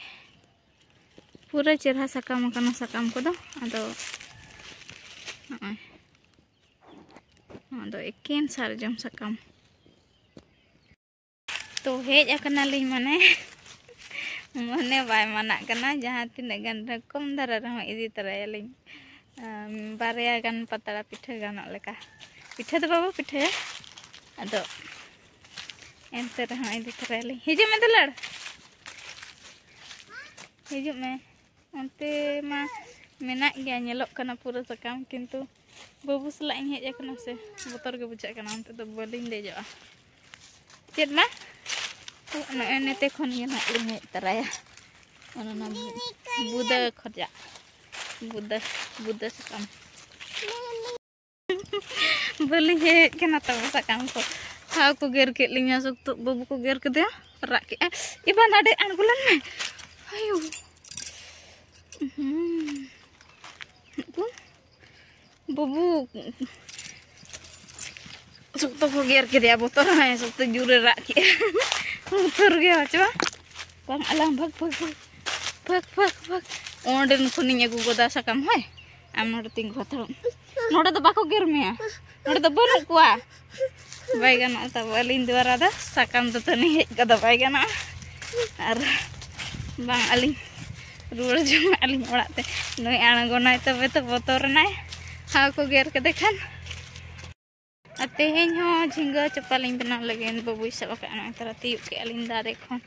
ᱯᱩᱨᱟᱹ ᱪᱮᱨᱦᱟ ᱥᱟᱠᱟᱢ ᱟᱠᱟᱱᱟ ᱥᱟᱠᱟᱢ ᱠᱚᱫᱚ᱾ ᱟᱫᱚ ᱱᱚᱜᱼᱚᱭ ᱱᱚᱣᱟ ᱫᱚ ᱮᱠᱮᱱ ᱥᱟᱨᱡᱚᱢ ᱥᱟᱠᱟᱢ᱾ ᱛᱚ ᱦᱮᱡ ᱟᱠᱟᱱᱟᱞᱤᱧ, ᱢᱟᱱᱮ, ᱢᱚᱱᱮ ᱵᱟᱭ ᱢᱟᱱᱟᱜ ᱠᱟᱱᱟ, ᱡᱟᱦᱟᱸ ᱛᱤᱱᱟᱹᱜ ᱜᱟᱱ ᱨᱮ ᱠᱚᱢ ᱫᱷᱟᱨᱟ ᱨᱮᱦᱚᱸ ᱤᱫᱤ ᱛᱚᱨᱟᱭᱟᱞᱤᱧ᱾ ᱟᱢ, ᱵᱟᱨᱭᱟ ᱜᱟᱱ ᱯᱟᱛᱲᱟ ᱯᱤᱴᱷᱟᱹ ᱜᱟᱱᱚᱜ ᱞᱮᱠᱟ᱾ ᱯᱤᱴᱷᱟᱹ ᱫᱚ ᱵᱟᱵᱚ ᱯᱤᱴᱷᱟᱹᱭᱟ, ᱟᱫᱚ ᱮᱱᱛᱮ ᱨᱮᱦᱚᱸ ᱤᱫᱤ ᱛᱚᱨᱟᱭᱟᱞᱤᱧ᱾ ᱦᱤᱡᱩᱜ ᱢᱮ ᱫᱩᱞᱟᱹᱲ, ᱦᱤᱡᱩᱜ ᱢᱮ᱾ ᱚᱱᱛᱮ ᱢᱟ ᱢᱮᱱᱟᱜ ᱜᱮᱭᱟ, ᱧᱮᱞᱚᱜ ᱠᱟᱱᱟ ᱯᱩᱨᱟᱹ ᱥᱟᱠᱟᱢ, ᱠᱤᱱᱛᱩ ᱵᱟᱹᱵᱩ ᱥᱟᱞᱟᱜ ᱤᱧ ᱦᱮᱡ ᱟᱠᱟᱱᱟ ᱥᱮ, ᱵᱚᱛᱚᱨ ᱜᱮ ᱵᱩᱡᱷᱟᱹᱜ ᱠᱟᱱᱟ, ᱚᱱᱛᱮ ᱫᱚ ᱵᱟᱹᱞᱤᱧ ᱫᱮᱡᱚᱜᱼᱟ᱾ ᱪᱮᱫ ᱢᱟ? ᱱᱚᱜᱼᱚᱭ ᱱᱚᱛᱮ ᱠᱷᱚᱱ ᱜᱮ ᱱᱟᱜ ᱞᱤᱧ ᱦᱮᱡ ᱛᱚᱨᱟᱭᱟ᱾ ᱚᱱᱟ ᱚᱱᱟ ᱵᱩᱫᱟᱹ ᱠᱷᱚᱡᱟᱜ, ᱵᱩᱫᱟᱹ, ᱵᱩᱫᱟᱹ ᱥᱟᱠᱟᱢ᱾ ᱵᱟᱹᱞᱤᱧ ᱦᱮᱡ ᱠᱟᱱᱟ ᱛᱚᱵᱮ ᱥᱟᱠᱟᱢ ᱠᱚ᱾ ᱦᱟᱣ ᱠᱚ ᱜᱮᱨ ᱠᱮᱫ ᱞᱤᱧᱟ, ᱥᱚᱠᱛᱚ ᱵᱟᱹᱵᱩ ᱠᱚ ᱜᱮᱨ ᱠᱮᱫᱮᱭᱟ, ᱨᱟᱜ ᱠᱮᱫᱼᱟᱭ᱾ ᱮ ᱵᱟ, ᱱᱟᱰᱮ ᱟᱬᱜᱚ ᱞᱮᱱ ᱢᱮ᱾ ᱟᱭᱳ᱾ ᱩᱦᱩᱸ᱾ ᱩᱱᱠᱩ ᱵᱟᱹᱵᱩ ᱥᱚᱠᱛᱚ ᱠᱚ ᱜᱮᱨ ᱠᱮᱫᱮᱭᱟ, ᱵᱚᱛᱚᱨ ᱦᱚᱸ ᱥᱚᱠᱛᱚ ᱡᱳᱨᱮ ᱨᱟᱜ ᱠᱮᱫᱼᱟ᱾ ᱵᱚᱛᱚᱨ ᱜᱮ ᱦᱚᱪᱚ᱾ ᱵᱟᱝ ᱟᱞᱟᱝ ᱵᱷᱟᱜᱽ, ᱵᱷᱟᱜᱽ, ᱵᱷᱟᱜᱽ, ᱵᱷᱟᱜᱽ, ᱵᱷᱟᱜᱽ, ᱵᱷᱟᱜᱽ᱾ ᱚᱸᱰᱮᱱ ᱠᱷᱚᱱᱤᱧ ᱟᱹᱜᱩ ᱜᱚᱫᱟ ᱥᱟᱠᱟᱢ, ᱦᱳᱭ᱾ ᱟᱢ ᱱᱚᱰᱮ ᱛᱤᱸᱜᱩ ᱦᱟᱛᱟᱲᱚᱜ ᱢᱮ᱾ ᱱᱚᱰᱮ ᱫᱚ ᱵᱟᱠᱚ ᱜᱮᱨ ᱢᱮᱭᱟ, ᱱᱚᱰᱮ ᱫᱚ ᱵᱟᱹᱱᱩᱜ ᱠᱚᱣᱟ᱾ ᱵᱟᱭ ᱜᱟᱱᱚᱜᱼᱟ ᱛᱟᱵᱚ, ᱟᱹᱞᱤᱧ ᱫᱩᱣᱟᱨᱟ ᱫᱚ ᱥᱟᱠᱟᱢ ᱫᱟᱹᱛᱟᱹᱱᱤ ᱦᱮᱡ ᱠᱚᱫᱚ ᱵᱟᱭ ᱜᱟᱱᱚᱜᱼᱟ᱾ ᱟᱨ ᱵᱟᱝ ᱟᱹᱞᱤᱧ ᱨᱩᱣᱟᱹᱲ ᱡᱚᱝ ᱟᱹᱞᱤᱧ ᱚᱲᱟᱜ ᱛᱮ᱾ ᱱᱩᱭ ᱟᱬᱜᱚᱱᱟᱭ ᱛᱚᱵᱮ ᱛᱚ ᱵᱚᱛᱚᱨᱮᱱᱟᱭ, ᱦᱟᱣ ᱠᱚ ᱜᱮᱨ ᱠᱮᱫᱮ ᱠᱷᱟᱱ᱾ ᱟᱨ ᱛᱮᱦᱮᱧ ᱦᱚᱸ ᱡᱷᱤᱸᱜᱟᱹ ᱪᱚᱯᱟ ᱞᱤᱧ ᱵᱮᱱᱟᱣ ᱞᱟᱹᱜᱤᱫ, ᱵᱟᱹᱵᱩᱭ ᱥᱟᱵ ᱟᱠᱟᱫᱼᱟ᱾ ᱱᱚᱜᱼᱚᱭ ᱛᱟᱨᱟ ᱛᱤᱭᱳᱜ ᱠᱮᱫᱼᱟ ᱞᱤᱧ ᱫᱟᱨᱮ ᱠᱷᱚᱱ᱾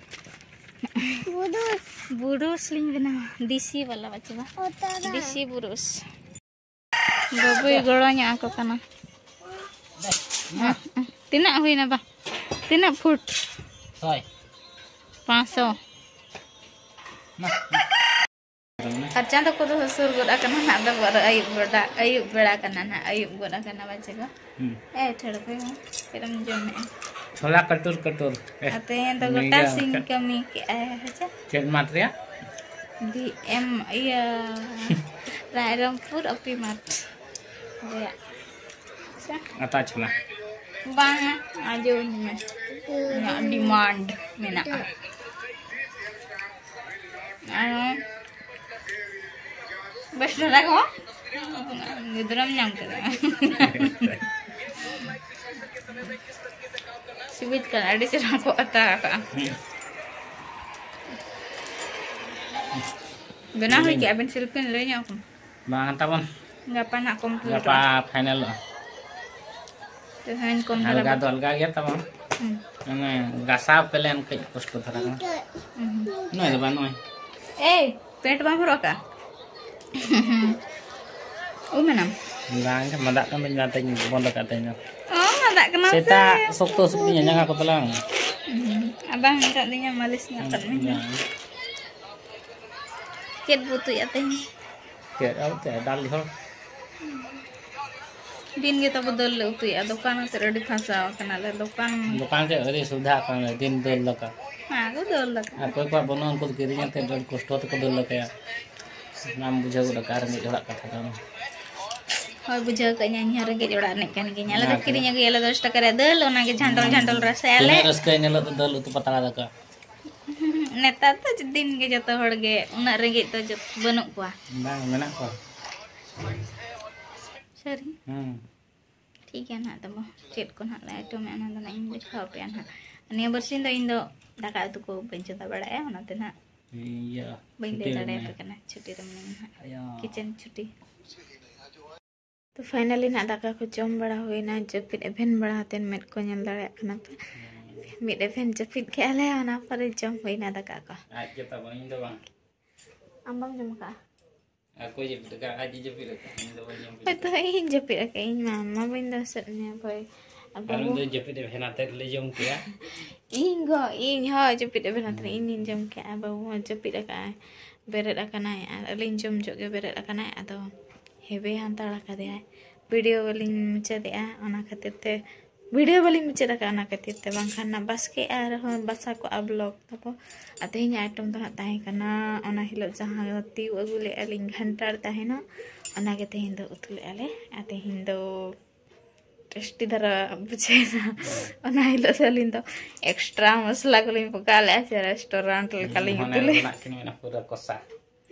ᱵᱩᱨᱩᱥ᱾ ᱵᱩᱨᱩᱥ ᱞᱤᱧ ᱵᱮᱱᱟᱣᱟ, ᱫᱮᱥᱤ ᱵᱟᱞᱟ ᱵᱟᱪᱷᱟ᱾ ᱚ, ᱛᱟᱨᱟ᱾ ᱫᱮᱥᱤ ᱵᱩᱨᱩᱥ᱾ ᱵᱟᱹᱵᱩᱭ ᱜᱚᱲᱚ ᱧᱚᱜ ᱟᱠᱚ ᱠᱟᱱᱟ᱾ ᱛᱤᱱᱟᱹᱜ ᱦᱩᱭᱱᱟ ᱵᱟ? ᱛᱤᱱᱟᱹᱜ ᱯᱷᱩᱴ? ᱥᱚᱭ᱾ ᱯᱟᱸᱪᱥᱚ᱾ ᱢᱟ᱾ ᱟᱨ ᱪᱟᱸᱫᱚ ᱠᱚᱫᱚ ᱥᱩᱨ ᱜᱚᱫ ᱟᱠᱟᱱᱟ ᱱᱟᱦᱟᱜ, ᱫᱚ ᱜᱚᱫ ᱟᱹᱭᱩᱵ ᱜᱚᱫ, ᱟᱹᱭᱩᱵ ᱵᱮᱲᱟ ᱠᱟᱱᱟ ᱱᱟᱦᱟᱜ, ᱟᱹᱭᱩᱵ ᱜᱚᱫ ᱟᱠᱟᱱᱟ ᱵᱟᱪᱷᱟ ᱠᱚ᱾ ᱦᱩᱸ᱾ ᱮ, ᱴᱷᱟᱹᱲ ᱯᱮ ᱢᱟ, ᱪᱮᱫ ᱮᱢ ᱡᱚᱢᱮᱜᱼᱟ? ᱪᱷᱳᱞᱟ ᱠᱟᱴᱩᱨ ᱠᱟᱴᱩᱨ᱾ ᱮ, ᱟᱨ ᱛᱮᱦᱮᱧ ᱫᱚ ᱜᱚᱴᱟ ᱱᱤᱭᱟᱹ ᱥᱤᱧ ᱠᱟᱹᱢᱤ ᱠᱮᱜᱼᱟᱭ, ᱦᱮᱸ ᱪᱮ? ᱪᱮᱫ ᱢᱟᱴ ᱨᱮᱭᱟᱜ? ᱵᱷᱤ ᱮᱢ, ᱤᱭᱟᱹ, ᱨᱟᱭᱨᱚᱝᱯᱩᱨ ᱚᱯᱤ ᱢᱟᱴ ᱨᱮᱭᱟᱜ᱾ ᱟᱪᱪᱷᱟ᱾ ᱟᱛᱟ ᱪᱷᱳᱞᱟ᱾ ᱵᱟᱝᱟ, ᱟᱸᱡᱚᱢᱟᱹᱧ ᱢᱮ᱾ ᱤᱧᱟᱹᱜ ᱰᱤᱢᱟᱱᱰ ᱢᱮᱱᱟᱜᱼᱟ᱾ ᱟᱨ ᱵᱮᱥ ᱫᱷᱟᱨᱟ ᱠᱚ ᱜᱤᱫᱽᱨᱟᱹᱢ ᱧᱟᱢ ᱠᱮᱫᱟ᱾ ᱥᱤᱵᱤᱞ ᱠᱟᱱᱟ, ᱟᱹᱰᱤ ᱪᱮᱦᱨᱟ ᱠᱚ ᱟᱛᱟ ᱟᱠᱟᱫᱼᱟ᱾ ᱵᱮᱱᱟᱣ ᱦᱩᱭ ᱠᱮᱜᱼᱟ ᱵᱮᱱ, ᱥᱤᱞᱯᱤᱧ ᱞᱟᱹᱭ ᱧᱚᱜ ᱟᱠᱚ ᱢᱮ᱾ ᱵᱟᱝ ᱛᱟᱵᱚᱱ᱾ ᱜᱟᱯᱟ ᱱᱟᱜ ᱠᱚᱢᱯᱞᱤᱴᱚᱜᱼᱟ᱾ ᱜᱟᱯᱟ ᱯᱷᱟᱭᱱᱮᱞᱚᱜᱼᱟ᱾ ᱛᱮᱦᱮᱧ ᱠᱚᱢ ᱫᱷᱟᱨᱟ ᱟᱞᱜᱟ ᱵᱚ- ᱫᱚ ᱟᱞᱜᱟ ᱜᱮᱭᱟ ᱛᱟᱵᱚᱱ᱾ ᱦᱩᱸ᱾ ᱢᱟᱱᱮ ᱜᱟᱥᱟᱣ ᱯᱞᱮᱱ ᱠᱟᱹᱡ ᱠᱚᱥᱴᱚ ᱫᱷᱟᱨᱟ ᱠᱟᱱᱟ᱾ ᱦᱩᱸ᱾ ᱱᱚᱜᱼᱚᱭ ᱫᱚ ᱵᱟᱝ, ᱱᱚᱜᱼᱚᱭ᱾ ᱮᱭ, ᱯᱮᱱᱴ ᱵᱟᱢ ᱦᱚᱨᱚᱜ ᱠᱟᱜᱼᱟ? ᱩᱢ ᱮᱱᱟᱢ? ᱵᱟᱝ, ᱢᱟᱫᱟᱜ ᱠᱟᱱ ᱛᱤᱧ, ᱚᱱᱟᱛᱮᱧ ᱵᱚᱱᱫᱚ ᱠᱟᱜ ᱛᱤᱧ ᱫᱚ᱾ ᱚ, ᱢᱟᱫᱟᱜ ᱠᱟᱱᱟ ᱥᱮ? ᱥᱮᱛᱟᱜ ᱥᱚᱠᱛᱚ ᱥᱩᱠᱛᱤᱧ ᱡᱟᱸᱜᱟ ᱠᱚ ᱛᱟᱞᱟᱝ᱾ ᱦᱩᱸ᱾ ᱟᱵᱟᱝ ᱟᱠᱟᱫ ᱞᱤᱧᱟ, ᱢᱟᱹᱞᱤᱥ ᱧᱚᱜ ᱟᱠᱟᱫ ᱞᱤᱧᱟ᱾ ᱪᱮᱫ ᱵᱚ ᱩᱛᱩᱭᱟ ᱛᱮᱦᱮᱧ? ᱪᱮᱫ ᱟᱨ ᱪᱮᱫ, ᱫᱟᱞ ᱡᱷᱚᱞ᱾ ᱫᱤᱱ ᱜᱮ ᱛᱟᱵᱚ ᱫᱟᱹᱞ ᱞᱮ ᱩᱛᱩᱭᱟ, ᱫᱚᱠᱟᱱ ᱟᱛᱮᱫ ᱟᱹᱰᱤ ᱯᱷᱟᱸᱥᱟᱣ ᱟᱠᱟᱱᱟᱞᱮ᱾ ᱫᱚᱠᱟᱱ ᱫᱚᱠᱟᱱ ᱪᱮᱫ ᱟᱹᱰᱤ ᱥᱩᱵᱤᱫᱷᱟ ᱠᱟᱱᱟ, ᱫᱤᱱ ᱫᱟᱹᱞ ᱫᱟᱠᱟ᱾ ᱦᱮᱸ, ᱟᱫᱚ ᱫᱟᱹᱞ ᱫᱟᱠᱟ᱾ ᱚᱠᱚᱭ ᱠᱚᱣᱟᱜ ᱵᱟᱹᱱᱩᱜᱼᱟ, ᱩᱱᱠᱩ ᱫᱚ ᱠᱤᱨᱤᱧ ᱟᱛᱮᱫ ᱟᱹᱰᱤ ᱠᱚᱥᱴᱚ ᱛᱮᱠᱚ ᱫᱟᱹᱞ ᱫᱟᱠᱟᱭᱟ᱾ ᱚᱱᱟᱢ ᱵᱩᱡᱷᱟᱹᱣ ᱜᱚᱫ ᱟᱠᱟᱫ ᱨᱮᱸᱜᱮᱡ ᱦᱚᱲᱟᱜ ᱠᱟᱛᱷᱟ ᱫᱚ᱾ ᱦᱳᱭ, ᱵᱩᱡᱷᱟᱹᱣ ᱠᱟᱜ ᱟᱹᱧ, ᱤᱧ ᱦᱚᱸ ᱨᱮᱸᱜᱮᱡ ᱚᱲᱟᱜ ᱨᱤᱱᱤᱡ ᱠᱟᱱ ᱜᱤᱭᱟᱹᱧ᱾ ᱟᱞᱮ ᱫᱚ ᱚᱱᱟ ᱠᱤᱨᱤᱧ ᱜᱮ᱾ ᱟᱹᱜᱩᱭᱟᱞᱮ ᱫᱚᱥ ᱴᱟᱠᱟ ᱨᱮᱭᱟᱜ ᱫᱟᱹᱞ, ᱚᱱᱟᱜᱮ ᱡᱷᱟᱱᱴᱚᱞ ᱦᱩᱸ᱾ ᱡᱷᱟᱱᱴᱚᱞ ᱨᱟᱥᱮᱭᱟᱞᱮ᱾ ᱛᱤᱱᱟᱹᱜ ᱨᱟᱹᱥᱠᱟᱹ ᱮᱱ ᱦᱤᱞᱳᱜ ᱫᱚ ᱫᱟᱹᱞ ᱩᱛᱩ ᱯᱟᱛᱲᱟ ᱫᱟᱠᱟ᱾ ᱱᱮᱛᱟᱨ ᱫᱚ ᱫᱤᱱ ᱜᱮ ᱡᱚᱛᱚ ᱦᱚᱲ ᱜᱮ ᱩᱱᱟᱹᱜ ᱨᱮᱸᱜᱮᱡ ᱫᱚ ᱡᱚ-, ᱵᱟᱹᱱᱩᱜ ᱠᱚᱣᱟ᱾ ᱵᱟᱝ, ᱢᱮᱱᱟᱜ ᱠᱚᱣᱟ᱾ ᱥᱟᱹᱨᱤ? ᱦᱩᱸ᱾ ᱴᱷᱤᱠ ᱜᱮᱭᱟ ᱱᱟᱦᱟᱜ ᱛᱟᱵᱚ, ᱪᱮᱫ ᱠᱚ ᱱᱟᱦᱟᱜ ᱞᱮ ᱟᱭᱴᱚᱢᱮᱜᱼᱟ, ᱚᱱᱟ ᱫᱚ ᱱᱟᱦᱟᱜ ᱤᱧ ᱫᱮᱠᱷᱟᱣ ᱟᱯᱮᱭᱟ ᱱᱟᱦᱟᱜ᱾ ᱱᱤᱭᱟᱹ ᱵᱟᱨᱥᱤᱧ ᱫᱚ ᱤᱧ ᱫᱚ ᱫᱟᱠᱟ ᱩᱛᱩ ᱠᱚ ᱵᱟᱹᱧ ᱪᱚᱸᱫᱟ ᱵᱟᱲᱟᱭᱟ, ᱚᱱᱟᱛᱮ ᱱᱟᱦᱟᱜ ᱤᱭᱟᱹ, ᱵᱟᱹᱧ ᱞᱟᱹᱭ ᱪᱷᱩᱴᱤ ᱨᱮ ᱫᱟᱲᱮᱭᱟᱯᱮ ᱢᱮᱱᱟᱭᱟ᱾ ᱠᱟᱱᱟ, ᱪᱷᱩᱴᱤ ᱨᱮ ᱢᱮᱱᱟᱧᱟ ᱱᱟᱦᱟᱜ, ᱟᱭᱟ᱾ ᱠᱤᱪᱮᱱ ᱪᱷᱩᱴᱤ᱾ ᱛᱚ finally ᱱᱟᱦᱟᱜ ᱫᱟᱠᱟ ᱠᱚ ᱡᱚᱢ ᱵᱟᱲᱟ ᱦᱩᱭᱱᱟ, ᱡᱟᱹᱯᱤᱫ ᱮᱵᱷᱮᱱ ᱵᱟᱲᱟ ᱠᱟᱛᱮᱫ ᱢᱮᱫ ᱠᱚ ᱧᱮᱞ ᱫᱟᱲᱮᱭᱟᱜ ᱠᱟᱱᱟ ᱯᱮ᱾ ᱢᱤᱫ ᱮᱵᱷᱮᱱ ᱡᱟᱹᱯᱤᱫ ᱠᱮᱜᱼᱟ ᱞᱮ, ᱚᱱᱟ ᱯᱚᱨᱮ ᱡᱚᱢ ᱦᱩᱭᱱᱟ ᱫᱟᱠᱟ ᱠᱚ᱾ ᱟᱡ ᱜᱮ ᱛᱟᱵᱚ, ᱤᱧ ᱫᱚ ᱵᱟᱝ᱾ ᱟᱢ ᱵᱟᱢ ᱡᱚᱢ ᱟᱠᱟᱫᱼᱟ? ᱟᱨ ᱚᱠᱚᱭ ᱡᱟᱹᱯᱤᱫ ᱟᱠᱟᱫ? ᱟᱡ ᱮ ᱡᱟᱹᱯᱤᱫ ᱟᱠᱟᱫ, ᱤᱧ ᱫᱚ ᱵᱟᱹᱧ ᱡᱟᱹᱯᱤᱫ ᱦᱳᱭᱛᱳ ᱟᱠᱟᱫ᱾ ᱤᱧ ᱡᱟᱹᱯᱤᱫ ᱟᱠᱟᱫ, ᱤᱧ ᱢᱟ, ᱢᱟ ᱵᱟᱹᱧ ᱫᱚᱦᱚ ᱥᱮᱫ ᱢᱮᱭᱟ ᱵᱷᱟᱹᱭ᱾ ᱟᱨ ᱟᱨ ᱩᱱᱤ ᱵᱟᱹᱵᱩ ᱫᱚ ᱡᱟᱹᱯᱤᱫ ᱮ ᱵᱷᱮᱱᱟ ᱛᱮᱫ ᱞᱮ ᱡᱚᱢ ᱠᱮᱜᱼᱟ᱾ ᱤᱧ ᱜᱚ, ᱤᱧ ᱦᱚᱸ ᱡᱟᱹᱯᱤᱫ ᱮ ᱵᱷᱮᱱᱟ ᱛᱮᱫ, ᱦᱩᱸ᱾ ᱤᱧ ᱜᱤᱧ ᱡᱚᱢ ᱠᱮᱜᱼᱟ᱾ ᱵᱟᱹᱵᱩ ᱦᱚᱸ ᱡᱟᱹᱯᱤᱫ ᱟᱠᱟᱫ ᱟᱭ, ᱵᱮᱨᱮᱫ ᱟᱠᱟᱱᱟᱭ ᱟᱨ ᱟᱹᱞᱤᱧ ᱡᱚᱢ ᱡᱚᱜ ᱜᱮ ᱵᱮᱨᱮᱫ ᱟᱠᱟᱱᱟᱭ᱾ ᱟᱫᱚ ᱦᱮᱵᱮ ᱦᱟᱛᱟᱲ ᱟᱠᱟᱫᱮᱭᱟᱭ᱾ ᱵᱷᱤᱰᱤᱭᱳ ᱵᱟᱹᱞᱤᱧ ᱢᱩᱪᱟᱹᱫᱮᱜᱼᱟ, ᱚᱱᱟ ᱠᱷᱟᱹᱛᱤᱨ ᱛᱮ ᱵᱷᱤᱰᱤᱭᱳ ᱵᱟᱹᱞᱤᱧ ᱢᱩᱪᱟᱹᱫ ᱟᱠᱟᱫᱼᱟ, ᱚᱱᱟ ᱠᱷᱟᱹᱛᱤᱨ ᱛᱮ᱾ ᱵᱟᱝᱠᱷᱟᱱ ᱱᱟ ᱵᱟᱥᱠᱮ ᱟᱨᱦᱚᱸ ᱵᱟᱥᱟ ᱠᱚᱜᱼᱟ ᱵᱞᱚᱜ ᱛᱟᱵᱚ᱾ ᱟᱨ ᱛᱮᱦᱮᱧᱟᱜ ᱟᱭᱴᱮᱢ ᱫᱚ ᱦᱟᱸᱜ ᱛᱟᱦᱮᱸ ᱠᱟᱱᱟ, ᱚᱱᱟ ᱦᱤᱞᱳᱜ ᱡᱟᱦᱟᱸ ᱛᱤᱭᱳᱜ ᱟᱹᱜᱩ ᱞᱮᱫᱼᱟ ᱞᱤᱧ ᱜᱷᱟᱱᱴᱟᱲ ᱛᱟᱦᱮᱱᱟ, ᱚᱱᱟᱜᱮ ᱛᱮᱦᱮᱧ ᱫᱚ ᱩᱛᱩ ᱞᱮᱫᱼᱟ ᱞᱮ᱾ ᱟᱨ ᱛᱮᱦᱮᱧ ᱫᱚ ᱴᱮᱥᱴᱤ ᱫᱷᱟᱨᱟ ᱵᱩᱡᱷᱟᱹᱣᱮᱱᱟ᱾ ᱚᱱᱟ ᱦᱤᱞᱳᱜ ᱫᱚ ᱟᱹᱞᱤᱧ ᱫᱚ ᱮᱠᱥᱴᱨᱟ ᱢᱚᱥᱞᱟ ᱠᱚᱞᱤᱧ ᱯᱚᱠᱟᱣ ᱞᱮᱫᱼᱟ, ᱥᱮ ᱨᱮᱥᱴᱩᱨᱮᱱᱴ ᱞᱮᱠᱟᱞᱤᱧ ᱢᱟᱱᱮ ᱩᱛᱩ ᱞᱮᱫᱼᱟ᱾ ᱢᱮᱱᱟᱜ ᱠᱤᱱ ᱢᱮᱱᱟ ᱯᱩᱨᱟᱹ ᱠᱚᱥᱟ᱾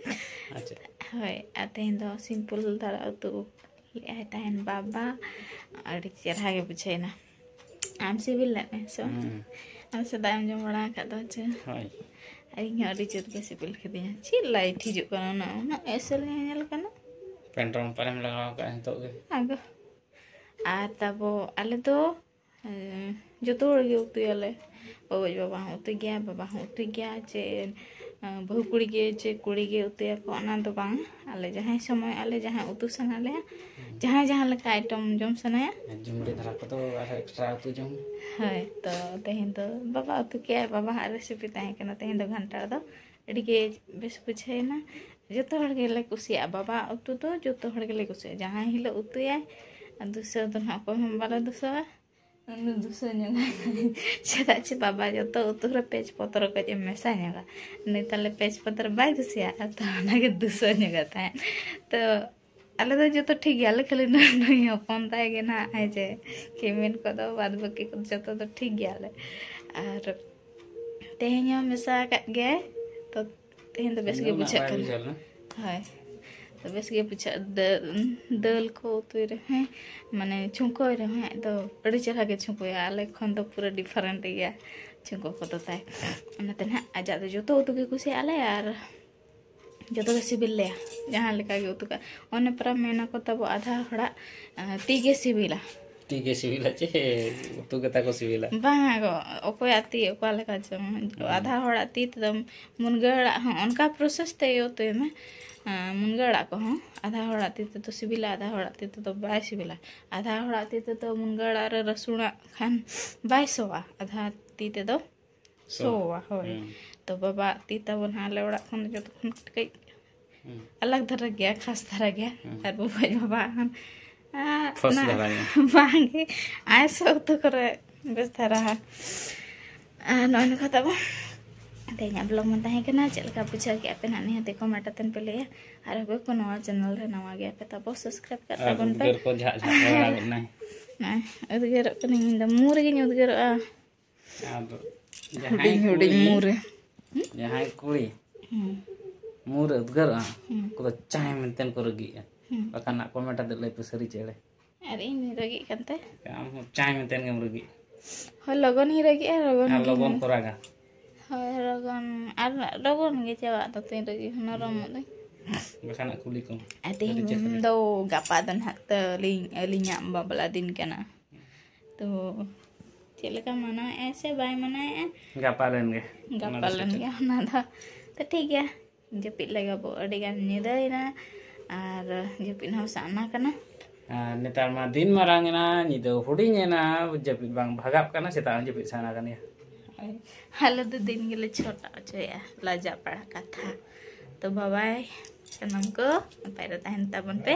ᱟᱪᱪᱷᱟ᱾ ᱦᱳᱭ, ᱟᱨ ᱛᱮᱦᱮᱧ ᱫᱚ ᱥᱤᱢᱯᱚᱞ ᱫᱷᱟᱨᱟ ᱩᱛᱩ ᱞᱮᱫᱼᱟᱭ ᱛᱟᱦᱮᱱ ᱵᱟᱵᱟ᱾ ᱟᱹᱰᱤ ᱪᱮᱨᱦᱟ ᱜᱮ ᱵᱩᱡᱷᱟᱹᱣᱮᱱᱟ᱾ ᱟᱢ ᱥᱤᱵᱤᱞ ᱞᱮᱫ ᱢᱮ ᱥᱮ ᱵᱟᱝ? ᱦᱩᱸ᱾ ᱟᱢ ᱥᱮᱫᱟᱜ ᱮᱢ ᱡᱚᱢ ᱵᱟᱲᱟ ᱟᱠᱟᱫ ᱫᱚ ᱪᱮ? ᱦᱳᱭ᱾ ᱟᱨ ᱤᱧ ᱦᱚᱸ ᱟᱹᱰᱤ ᱡᱳᱨ ᱜᱮ ᱥᱤᱵᱤᱞ ᱠᱤᱫᱤᱧᱟ᱾ ᱪᱮᱫ ᱞᱟᱭᱤᱴ ᱦᱤᱡᱩᱜ ᱠᱟᱱᱟ ᱩᱱᱟᱹᱜ, ᱩᱱᱟᱹᱜ ᱮᱥᱮᱞ ᱧᱮᱧᱮᱞ ᱠᱟᱱᱟ? ᱯᱮᱱᱴᱨᱚᱢ ᱯᱟᱨᱮᱢ ᱞᱟᱜᱟᱣ ᱟᱠᱟᱫᱼᱟ ᱱᱤᱛᱚᱜ ᱜᱮ? ᱟᱜᱚ᱾ ᱟᱨ ᱛᱟᱵᱚ ᱟᱞᱮ ᱫᱚ, ᱮᱸ, ᱡᱚᱛᱚ ᱦᱚᱲ ᱜᱮ ᱩᱛᱩᱭᱟᱞᱮ᱾ ᱜᱚᱜᱚᱡ ᱵᱟᱵᱟ ᱦᱚᱸ ᱩᱛᱩᱭ ᱜᱮᱭᱟ, ᱵᱟᱵᱟ ᱦᱚᱸ ᱩᱛᱩᱭ ᱜᱮᱭᱟ, ᱪᱮ ᱵᱟᱹᱦᱩ ᱠᱩᱲᱤ ᱜᱮ ᱡᱮ ᱠᱩᱲᱤ ᱜᱮ ᱩᱛᱩᱭᱟᱠᱚ, ᱚᱱᱟ ᱫᱚ ᱵᱟᱝ᱾ ᱟᱞᱮ ᱡᱟᱦᱟᱸᱭ ᱥᱚᱢᱚᱭ ᱟᱞᱮ ᱡᱟᱦᱟᱸ ᱩᱛᱩ ᱥᱟᱱᱟ ᱞᱮᱭᱟ, ᱡᱟᱦᱟᱸᱭ ᱡᱟᱦᱟᱸ ᱞᱮᱠᱟ ᱟᱭᱴᱮᱢ ᱡᱚᱢ ᱥᱟᱱᱟᱭᱟ᱾ ᱡᱩᱢᱲᱤ ᱫᱷᱟᱨᱟ ᱠᱚᱫᱚ ᱟᱨᱦᱚᱸ ᱮᱠᱥᱴᱨᱟ ᱩᱛᱩ ᱡᱚᱢ᱾ ᱦᱳᱭ, ᱛᱚ ᱛᱮᱦᱮᱧ ᱫᱚ ᱵᱟᱵᱟ ᱩᱛᱩ ᱠᱮᱜᱼᱟᱭ, ᱵᱟᱵᱟᱣᱟᱜ ᱨᱮᱥᱤᱯᱤ ᱛᱟᱦᱮᱸ ᱠᱟᱱᱟ ᱛᱮᱦᱮᱧ ᱫᱚ ᱜᱷᱟᱱᱴᱟᱲ ᱫᱚ᱾ ᱟᱹᱰᱤ ᱜᱮ ᱵᱮᱥ ᱵᱩᱡᱷᱟᱹᱣᱮᱱᱟ᱾ ᱡᱚᱛᱚ ᱦᱚᱲ ᱜᱮᱞᱮ ᱠᱩᱥᱤᱭᱟᱜᱼᱟ, ᱵᱟᱵᱟᱣᱟᱜ ᱩᱛᱩ ᱫᱚ ᱡᱚᱛᱚ ᱦᱚᱲ ᱜᱮᱞᱮ ᱠᱩᱥᱤᱭᱟᱜᱼᱟ᱾ ᱡᱟᱦᱟᱸᱭ ᱦᱤᱞᱳᱜ ᱩᱛᱩᱭᱟᱭ, ᱫᱩᱥᱟᱹᱣ ᱫᱚ ᱱᱟᱦᱟᱜ ᱚᱠᱚᱭ ᱦᱚᱸ ᱵᱟᱞᱮ ᱫᱩᱥᱟᱹᱣᱟ᱾ ᱩᱱᱤ ᱫᱩᱥᱟᱹᱣ ᱧᱚᱜᱟᱭ᱾ ᱪᱮᱫᱟᱜ ᱪᱮ ᱵᱟᱵᱟ ᱡᱚᱛᱚ ᱩᱛᱩ ᱨᱮ ᱯᱮᱸᱪ ᱯᱚᱛᱨᱚ ᱠᱟᱹᱡ ᱮ ᱢᱮᱥᱟ ᱧᱚᱜᱟ᱾ ᱩᱱᱤ ᱛᱟᱦᱞᱮ ᱯᱮᱸᱪ ᱯᱚᱛᱨᱚ ᱵᱟᱭ ᱠᱩᱥᱤᱭᱟᱜᱼᱟ, ᱛᱚ ᱚᱱᱟᱜᱮ ᱫᱩᱥᱟᱹᱣ ᱧᱚᱜᱟ ᱛᱟᱦᱮᱸᱫ᱾ ᱛᱚ ᱟᱞᱮ ᱫᱚ ᱡᱚᱛᱚ ᱴᱷᱤᱠ ᱜᱮᱭᱟᱞᱮ, ᱠᱷᱟᱹᱞᱤ ᱱᱩᱭ, ᱱᱩᱭ ᱦᱚᱯᱚᱱ ᱛᱟᱭ ᱜᱮ ᱱᱟᱦᱟᱜ ᱦᱮᱸ ᱡᱮ ᱠᱤᱢᱤᱱ ᱠᱚᱫᱚ ᱵᱟᱫ ᱵᱟᱹᱠᱤ ᱠᱚᱫᱚ ᱡᱚᱛᱚ ᱫᱚ ᱴᱷᱤᱠ ᱜᱮᱭᱟᱞᱮ᱾ ᱟᱨ ᱛᱮᱦᱮᱧ ᱦᱚᱸ ᱢᱮᱥᱟ ᱟᱠᱟᱫ ᱜᱮᱭᱟᱭ, ᱛᱚ ᱛᱮᱦᱮᱧ ᱫᱚ ᱵᱮᱥ ᱜᱮ ᱵᱩᱡᱷᱟᱹᱜ ᱠᱟᱱᱟ᱾ ᱦᱳᱭ, ᱛᱚ ᱵᱮᱥ ᱜᱮ ᱵᱩᱡᱷᱟᱹᱜ, ᱫᱟᱹᱞ, ᱫᱟᱹᱞ ᱠᱚ ᱩᱛᱩᱭ ᱨᱮᱦᱚᱸ, ᱢᱟᱱᱮ ᱪᱷᱩᱸᱠᱚᱭ ᱨᱮᱦᱚᱸ ᱟᱡ ᱫᱚ ᱟᱹᱰᱤ ᱪᱮᱦᱨᱟ ᱜᱮ ᱪᱷᱩᱸᱠᱚᱭᱟ, ᱟᱞᱮ ᱠᱷᱚᱱ ᱫᱚ ᱯᱩᱨᱟᱹ ᱰᱤᱯᱷᱟᱨᱮᱱᱴ ᱜᱮᱭᱟ ᱪᱷᱩᱸᱠᱚ ᱠᱚᱫᱚ ᱛᱟᱭ᱾ ᱚᱱᱟᱛᱮ ᱱᱟᱦᱟᱜ ᱟᱡᱟᱜ ᱫᱚ ᱡᱚᱛᱚ ᱩᱛᱩ ᱜᱮ ᱠᱩᱥᱤᱭᱟᱜᱼᱟ ᱞᱮ, ᱟᱨ ᱡᱚᱛᱚ ᱜᱮ ᱥᱤᱵᱤᱞ ᱞᱮᱭᱟ, ᱡᱟᱦᱟᱸ ᱞᱮᱠᱟ ᱜᱮ ᱩᱛᱩ ᱠᱟᱜ᱾ ᱚᱱᱮ ᱯᱟᱨᱟ ᱢᱮᱱᱟ ᱠᱚ ᱛᱟᱵᱚ, ᱟᱫᱷᱟ ᱦᱚᱲᱟᱜ ᱟᱸ, ᱛᱤ ᱜᱮ ᱥᱤᱵᱤᱞᱟ᱾ ᱛᱤ ᱜᱮ ᱥᱤᱵᱤᱞᱟ ᱪᱮ ᱩᱛᱩ ᱜᱮᱛᱟ ᱠᱚ ᱥᱤᱵᱤᱞᱟ? ᱵᱟᱝᱟ ᱜᱚ, ᱚᱠᱚᱭᱟᱜ ᱛᱤ ᱚᱠᱟ ᱞᱮᱠᱟ ᱪᱚᱝ᱾ ᱦᱩᱸ᱾ ᱟᱫᱷᱟ ᱦᱚᱲᱟᱜ ᱛᱤ ᱛᱮᱫᱚ ᱢᱩᱱᱜᱟᱹ ᱟᱲᱟᱜ ᱦᱚᱸ ᱚᱱᱠᱟ ᱯᱨᱚᱥᱮᱥ ᱛᱮ ᱩᱛᱩᱭ ᱢᱮ᱾ ᱟᱸ, ᱢᱩᱱᱜᱟᱹ ᱟᱲᱟᱜ ᱠᱚᱦᱚᱸ ᱟᱫᱷᱟ ᱦᱚᱲᱟᱜ ᱛᱤ ᱛᱮᱫᱚ ᱥᱤᱵᱤᱞᱟ, ᱟᱫᱷᱟ ᱦᱚᱲᱟᱜ ᱛᱤ ᱛᱮᱫᱚ ᱵᱟᱭ ᱥᱤᱵᱤᱞᱟ᱾ ᱟᱫᱷᱟ ᱦᱚᱲᱟᱜ ᱛᱤ ᱛᱮᱫᱚ ᱢᱩᱱᱜᱟᱹ ᱟᱲᱟᱜ ᱨᱮ ᱨᱟᱹᱥᱩᱱᱟᱜ ᱠᱷᱟᱱ ᱵᱟᱭ ᱥᱚᱣᱟ, ᱟᱫᱷᱟ ᱛᱤ ᱛᱮᱫᱚ ᱥᱚᱣᱟ᱾ ᱥᱚᱣᱟ, ᱦᱳᱭ᱾ ᱦᱩᱸ᱾ ᱛᱚ ᱵᱟᱵᱟ ᱛᱤ ᱛᱟᱵᱚᱱ ᱟᱞᱮ ᱚᱲᱟᱜ ᱠᱷᱚᱱ ᱫᱚ ᱡᱚᱛᱚ ᱠᱷᱚᱱ ᱠᱟᱹᱴᱤᱡ ᱦᱩᱸ᱾ ᱟᱞᱟᱜᱽ ᱫᱷᱟᱨᱟ ᱜᱮᱭᱟ, ᱠᱷᱟᱥ ᱫᱷᱟᱨᱟ ᱜᱮᱭᱟ᱾ ᱦᱩᱸ᱾ ᱟᱨ ᱵᱟᱵᱟ ᱟᱡ ᱵᱟᱵᱟ ᱠᱷᱟᱱ, ᱟᱸ, ᱠᱷᱟᱥ ᱚᱱᱟ ᱫᱷᱟᱨᱟ ᱜᱮᱭᱟ᱾ ᱵᱟᱝᱜᱮ, ᱟᱭᱥᱚ ᱩᱛᱩ ᱠᱚᱨᱮ ᱵᱮᱥ ᱫᱷᱟᱨᱟ᱾ ᱟᱨ ᱱᱚᱜᱼᱚᱭ ᱱᱚᱝᱠᱟ ᱛᱟᱵᱚ ᱛᱮᱦᱮᱧᱟᱜ ᱵᱞᱚᱜ ᱢᱟ ᱛᱟᱦᱮᱸ ᱠᱟᱱᱟ᱾ ᱪᱮᱫ ᱞᱮᱠᱟ ᱵᱩᱡᱷᱟᱹᱣ ᱠᱮᱜᱼᱟ ᱯᱮ ᱱᱟᱦᱟᱜ, ᱱᱤᱦᱟᱹᱛ ᱠᱚᱢᱮᱱᱴ ᱟᱛᱮᱱ ᱯᱮ ᱞᱟᱹᱭᱟ᱾ ᱟᱨ ᱚᱠᱚᱭ ᱠᱚ ᱱᱚᱣᱟ ᱪᱮᱱᱮᱞ ᱨᱮ ᱱᱟᱣᱟ ᱜᱮᱭᱟ ᱯᱮ ᱛᱟᱵᱚ, ᱥᱟᱵᱥᱠᱨᱟᱭᱤᱵ ᱠᱟᱜ ᱟᱨ ᱛᱟᱵᱚᱱ ᱯᱮ᱾ ᱩᱫᱽᱜᱟᱹᱨ ᱠᱚ ᱡᱷᱟᱜ ᱡᱷᱟᱜ ᱵᱟᱲᱟ ᱜᱚᱫ ᱱᱟᱭ᱾ ᱱᱚᱜᱼᱚᱭ ᱩᱫᱽᱜᱟᱹᱨᱚᱜ ᱠᱟᱹᱱᱟᱹᱧ, ᱤᱧ ᱫᱚ ᱢᱩ ᱨᱮᱜᱮᱧ ᱩᱫᱽᱜᱟᱹᱨᱚᱜᱼᱟ᱾ ᱟᱫᱚ ᱦᱩᱰᱤᱧ ᱡᱟᱦᱟᱸᱭ ᱦᱩᱰᱤᱧ ᱠᱩᱲᱤ, ᱢᱩ ᱨᱮ᱾ ᱡᱟᱦᱟᱸᱭ ᱠᱩᱲᱤ ᱦᱩᱸ᱾ ᱢᱩ ᱨᱮ ᱩᱫᱽᱜᱟᱹᱨᱚᱜᱼᱟ, ᱦᱩᱸ᱾ ᱩᱱᱠᱩ ᱫᱚ ᱪᱟᱭ ᱢᱮᱱᱛᱮ ᱠᱚ ᱨᱟᱹᱜᱤᱜᱼᱟ᱾ ᱦᱩᱸ᱾ ᱵᱟᱠᱷᱟᱱ ᱱᱟᱜ ᱠᱚᱢᱮᱱᱴ ᱟᱛᱮ ᱞᱟᱹᱭ ᱯᱮ ᱥᱟᱹᱨᱤ ᱪᱮ ᱮᱲᱮ᱾ ᱟᱨ ᱤᱧ ᱫᱚᱧ ᱨᱟᱹᱜᱤᱜ ᱠᱟᱱᱛᱮ? ᱟᱢ ᱦᱚᱸ ᱪᱟᱭ ᱢᱮᱱᱛᱮ ᱜᱮᱢ ᱨᱟᱹᱜᱤᱜᱼᱟ᱾ ᱦᱳᱭ, ᱞᱚᱜᱚᱱ ᱤᱧ ᱨᱟᱹᱜᱤᱜᱼᱟ, ᱞᱚᱜᱚᱱ ᱟᱨ ᱜᱤᱧ ᱞᱚᱜᱚᱱ ᱢᱮᱱᱟ᱾ ᱠᱚ ᱨᱟᱜᱟ᱾ ᱦᱳᱭ, ᱞᱚᱜᱚᱱ, ᱟᱨ ᱞᱚᱜᱚᱱ ᱜᱮ ᱪᱟᱵᱟᱜ ᱫᱚ ᱛᱤᱧ ᱨᱟᱹᱜᱤ, ᱱᱚᱨᱚᱢᱚᱜ ᱫᱚᱧ᱾ ᱵᱟᱠᱷᱟᱱ ᱱᱟᱜ ᱠᱩᱞᱤ ᱠᱚᱢ᱾ ᱟᱨ ᱛᱮᱦᱮᱧ ᱟᱹᱰᱤ ᱪᱮᱦᱨᱟ᱾ ᱫᱚ ᱜᱟᱯᱟ ᱫᱚ ᱱᱟᱦᱟᱜ ᱛᱟᱹᱞᱤᱧ, ᱟᱹᱞᱤᱧᱟᱜ ᱵᱟᱯᱞᱟ ᱫᱤᱱ ᱠᱟᱱᱟ᱾ ᱛᱚ ᱪᱮᱫ ᱞᱮᱠᱟ ᱢᱟᱱᱟᱣᱮᱫᱼᱟᱭ ᱥᱮ ᱵᱟᱭ ᱢᱟᱱᱟᱣᱮᱫᱼᱟ? ᱜᱟᱯᱟ ᱞᱮᱱ ᱜᱮ᱾ ᱜᱟᱯᱟ ᱚᱱᱟ ᱫᱚ ᱞᱮᱱ ᱥᱮᱴᱮᱨ᱾ ᱜᱮ, ᱚᱱᱟ ᱫᱚ ᱛᱚ ᱴᱷᱤᱠ ᱜᱮᱭᱟ, ᱡᱟᱹᱯᱤᱫ ᱞᱟᱜᱟᱵᱚ, ᱟᱹᱰᱤ ᱜᱟᱱ ᱧᱤᱫᱟᱹᱭᱮᱱᱟ ᱟᱨ ᱡᱟᱹᱯᱤᱫ ᱦᱚᱸ ᱥᱟᱱᱟ ᱠᱟᱱᱟ᱾ ᱟᱨ ᱱᱮᱛᱟᱨ ᱢᱟ ᱫᱤᱱ ᱢᱟᱨᱟᱝ ᱮᱱᱟ, ᱧᱤᱫᱟᱹ ᱦᱩᱰᱤᱧ ᱮᱱᱟ, ᱡᱟᱹᱯᱤᱫ ᱵᱟᱝ ᱵᱷᱟᱜᱟᱜ ᱠᱟᱱᱟ, ᱥᱮᱛᱟᱜ ᱦᱚᱸ ᱡᱟᱹᱯᱤᱫ ᱥᱟᱱᱟ ᱠᱟᱱ ᱜᱮᱭᱟ᱾ ᱟᱞᱮ ᱫᱚ ᱫᱤᱱ ᱜᱮᱞᱮ ᱪᱷᱚᱴᱟ ᱦᱚᱪᱚᱭᱮᱫᱼᱟ, ᱞᱟᱡᱟ ᱯᱟᱲᱟ ᱠᱟᱛᱷᱟ᱾ ᱛᱚ ᱵᱟᱵᱟᱭ, ᱥᱟᱱᱟᱢ ᱠᱚ ᱱᱟᱯᱟᱭ ᱨᱮ ᱛᱟᱦᱮᱱ ᱛᱟᱵᱚᱱ ᱯᱮ᱾